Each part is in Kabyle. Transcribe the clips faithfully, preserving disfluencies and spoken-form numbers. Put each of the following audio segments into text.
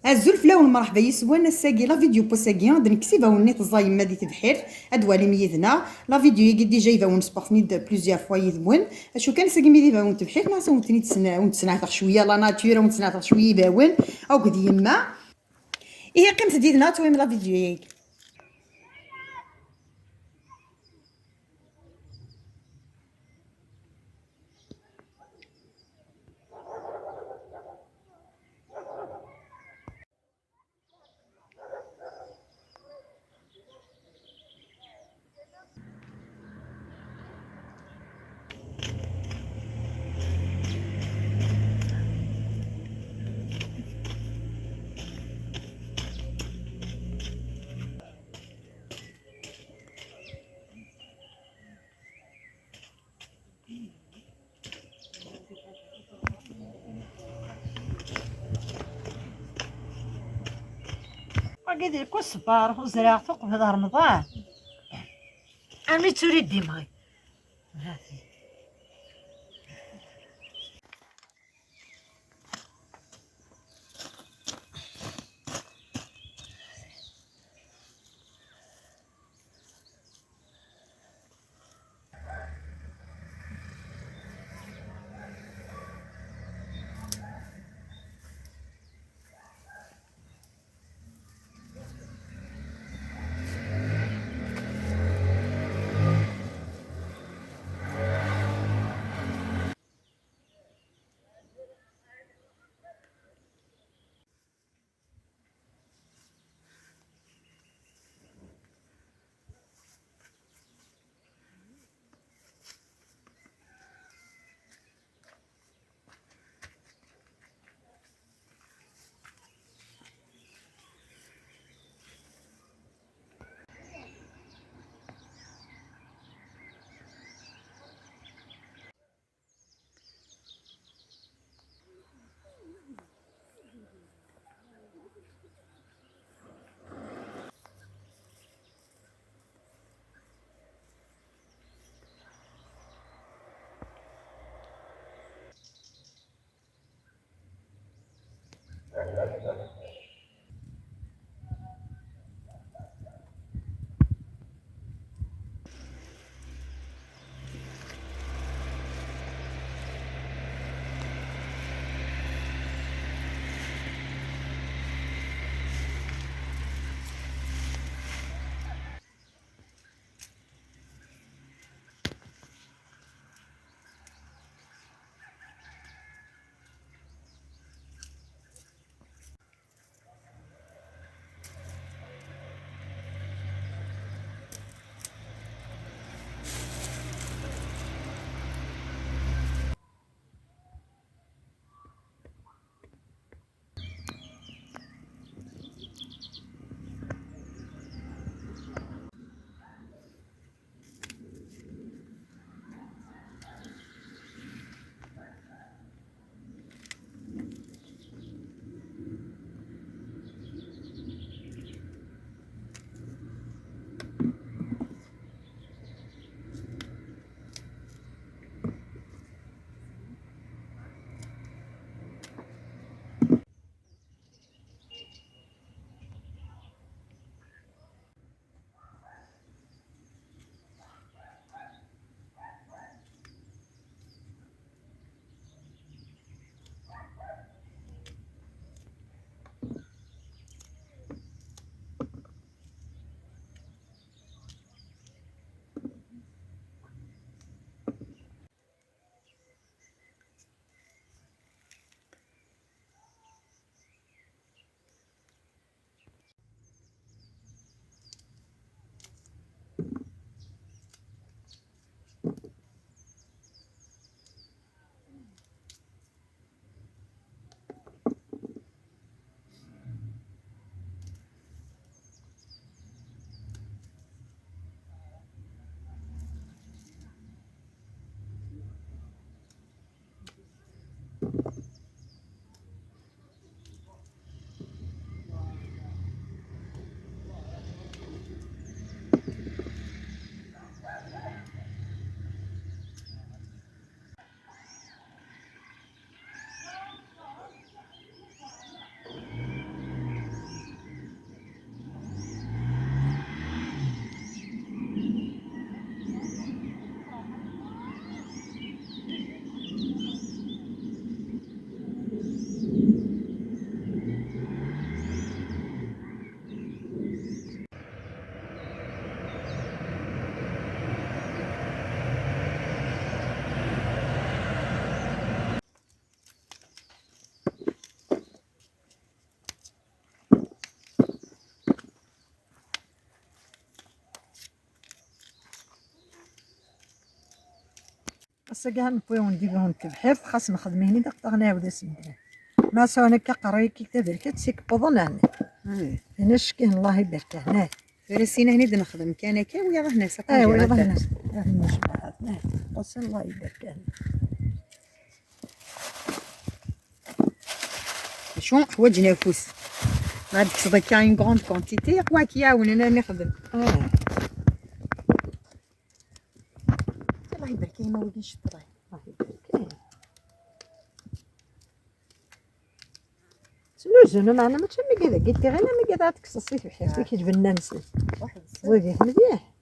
Azul fell-awen, mṛeḥba yis-wen. Ass-agi, la vidéo n wass-agi, d nekk s ibawen-nni teẓẓa yemma di tebḥirt. Ad walim yid-neɣ. La vidéo-agi déjà ibawen sbeɣten-id plusieurs fois yid-wen. Acu kan, ass-agi mi d ibawen n tebḥirt, neɣ awen-ten-id-sna-, awen-d-sneɛteɣ cwiya la nature, awen-d-sneɛteɣ cwiya ibawen akked yemma. Ihi qqimet-d yid-neɣ ad twayem la vidéo-agi. Wagi d lkusbar, uzreɣ-t uqbel Remḍan. Armi d tura i d-imɣi. Sagi newwi-wen-d yiwen n tebḥirt, xas nexdem-ini d aqeṭṭaɣ nɛawed ass n ddin. Ma sɛun akka qerray-ik taberkat, seg wwḍen ɛni? Tin ackin, Allah ibarek ɛni. Tura sin-a-ni d-nexdem kan akka, wiyaḍ ad hnas. Wiyaḍ ad hnas. Ad hnas. Qus Allah ibarek ɛni. Acu ḥwaǧen afus? Ma d-tekkseḍ akka une grande quantité, yaqwa ad k-iɛawnen ad nexdem. Allah ibarek, a yemma, wigi ncebṭen. Allah ibarek. Snuzun, meɛna mačči am wigad-agi n tiɣin, am wigad ad tekkseḍ si tebḥirt, i k-iǧebden ansi. Wagi mliḥ.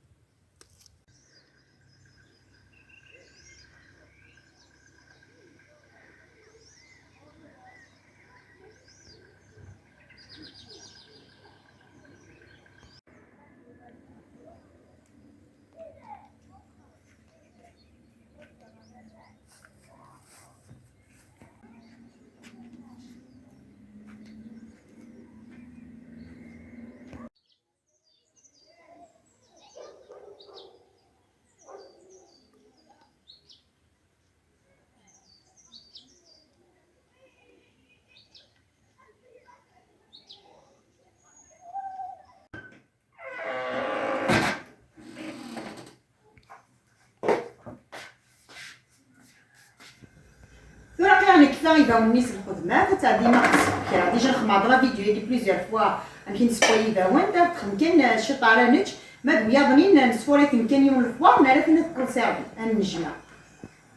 Tura aql-aɣ nekfa ibawen-nni s lxedma, ad tɛeddi ma qeṣṣer kra. Déjà nxedmeɣ la vidéo-agi plusieurs fois, amek i nessewway ibawen, da texdem kan, eh, ciṭ ara nečč, ma d wiyaḍ-nni neswara-ten kan yiwen lexbar, nerra-ten ad conserver, ad nnejmeɛ.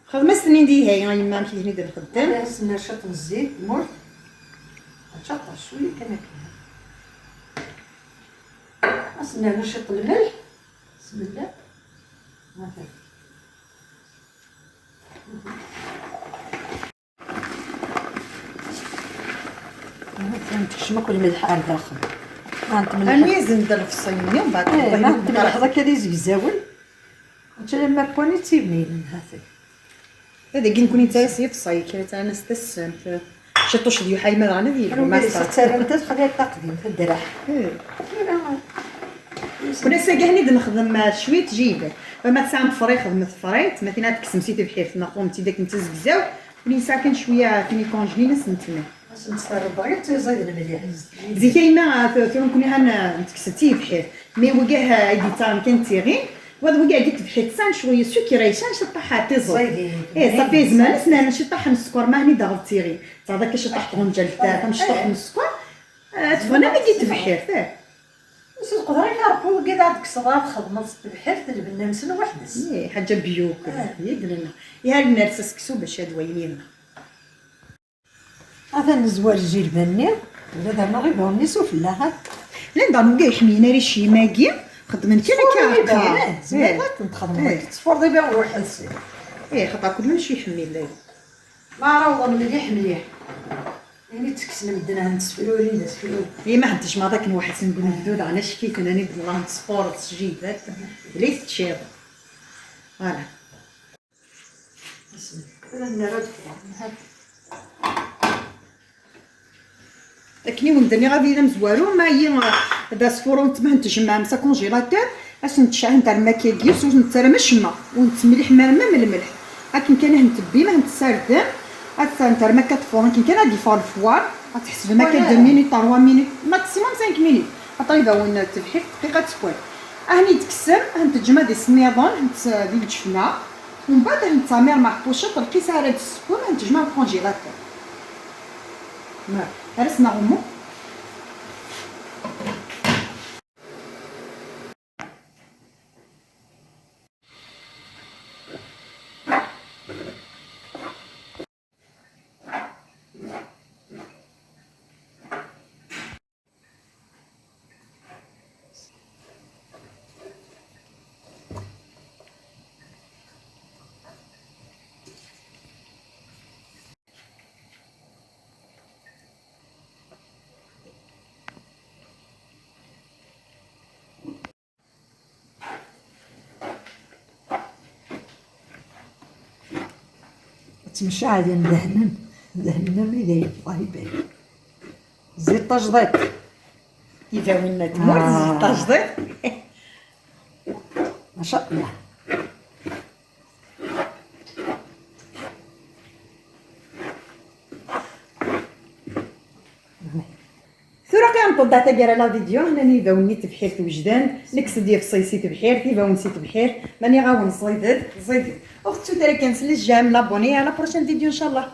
Xedm-as-ten-in diha, a yemma, amek i ten-id-nxeddem? Ad as-nerr ciṭ n zzit, tmurt. Ad tcaṭer cwiya kan akken. Ad as-nerr ciṭ n lmelḥ. Bismillah. Hata. Hata, tekcem akk lmelḥ ar daxel. Hata, mliḥ. Rnu-yasen-d lefṣayel-nni, mbeɛd. Eh, ma temleḥeḍ akka d izegzawen. Mačči alamma n wani ttibnin, hati. Dagi nekni nettarra s yefṣay, kra ttɛanas tassemt. Ciṭuc d yuḥay ma daɣen ad yebdu. Anwa ma s-, tettarram tadxel ar taqdimt, ad draḥ. Eh. Ula s-, ula s-, agi hani d-nexdem, eh, cwiṭ jida. Ma tesɛam tefriqt, xedmet tefriqt, ma tin ad tekksem si tebḥirt, ma txedmem-tt-id akken d tazegzawt, ur nesɛi kan cwiya tin ikonjlin ad s-nettnal. Ad sen-tt-terreḍ dɣa ad tt-iẓiden mliḥ. Zik a yemma, t-, tura nekkni han, eh, nettekkes-d tibḥirt. Mi wigah, eh, i d-yettarran kan d tiɣin, wa d wigah i tebḥirt san cwiya sucré, san ciṭṭaḥ tiẓeḍ. Ẓiden. Eh, ṣafi, zman-as nerna ciṭṭaḥ n sskeṛ, ma hani daɣ d tiɣin. Tesɛiḍ akka ciṭṭaḥ tɣenǧalt, tamecṭuḥt n sskeṛ, eh, teffɣen am i d tebḥirt, eh. Ur s-tqedr ara Ṛebbi wigi ad d-tekkseḍ ad txedmeḍ s tebḥirt lbenna-nsen weḥd-s. Eh, ḥaǧa bio kan, eh, i d-nenna. Ihi ad ners aseksu bac ad wayen yenna. Atan nezwar lǧilba-nni, ula d rnuɣ ibawen-nni sufella, ha. Llan daɣen wigi iḥemlen ara icim-agi, xeddmen kan akka. Tfuṛ ibawen, akka. Eh, zemreɣ ad tent-xedmeɣ. Eh. Tfuṛ ibawen weḥd-s. Eh, xaṭer kullec iḥemmel. Ma ɛawḍen mliḥ mliḥ. Ini ttekksen medden, ha, n tesfrurin, d asefruri. Eh, ma ḥedd tejmaḍ akken weḥd-sen deg unebdu, daɣen acki-ten, ani d-llan tesfuṛeḍ s jibat. Lli teččiḍ. Voilà. Akken i wen-d-nniɣ, abrid amezwaru, ma yi d asfuru n ttmah n tjemɛem s akonjilater, ad sen-tcɛhen termakagi, ur sen-tettarram acemma, ur nettemliḥ ma, ma lmelḥ. Akken kan ad ten-tebbim, ad ten-tessardem, ad ten-terma akka tfuṛ, akken kan ad d-yeffeɣ lefwar, ad tḥesbem akka deux minutes, trois minutes, maximum cinq minutes. Aṭayiba-wen tebḥirt dqiqa ad tekwal. Ahni d-tekksem, ad ten-teǧǧem ad isenniḍen, ad ten-, di lǧefna. Mbeɛd ad nettɛmir meɛṭucat, lqis ara d-tessekkun, ad nettejmaɛ deg ukonjilater. Ma, ar ass-nneɣ ummu. Ttmecɛalen dehnen, dehnen armi d ayen, Allah ibarek. Ziṭ tajdiṭ. Ibawen n tmurt, ah, ziṭ tajdiṭ. Maca Allah. Tura qimeḍ-d tagara la vidéo, nnan ibawen-nni n tebḥirt wejden, nekkes-d yefṣi si tebḥirt, ibawen si tebḥirt, ma nniɣ-awen ẓidet, ẓidet. Ur tettut ara kan s les j'aime, l'abonné, à la prochaine vidéo, ncallah.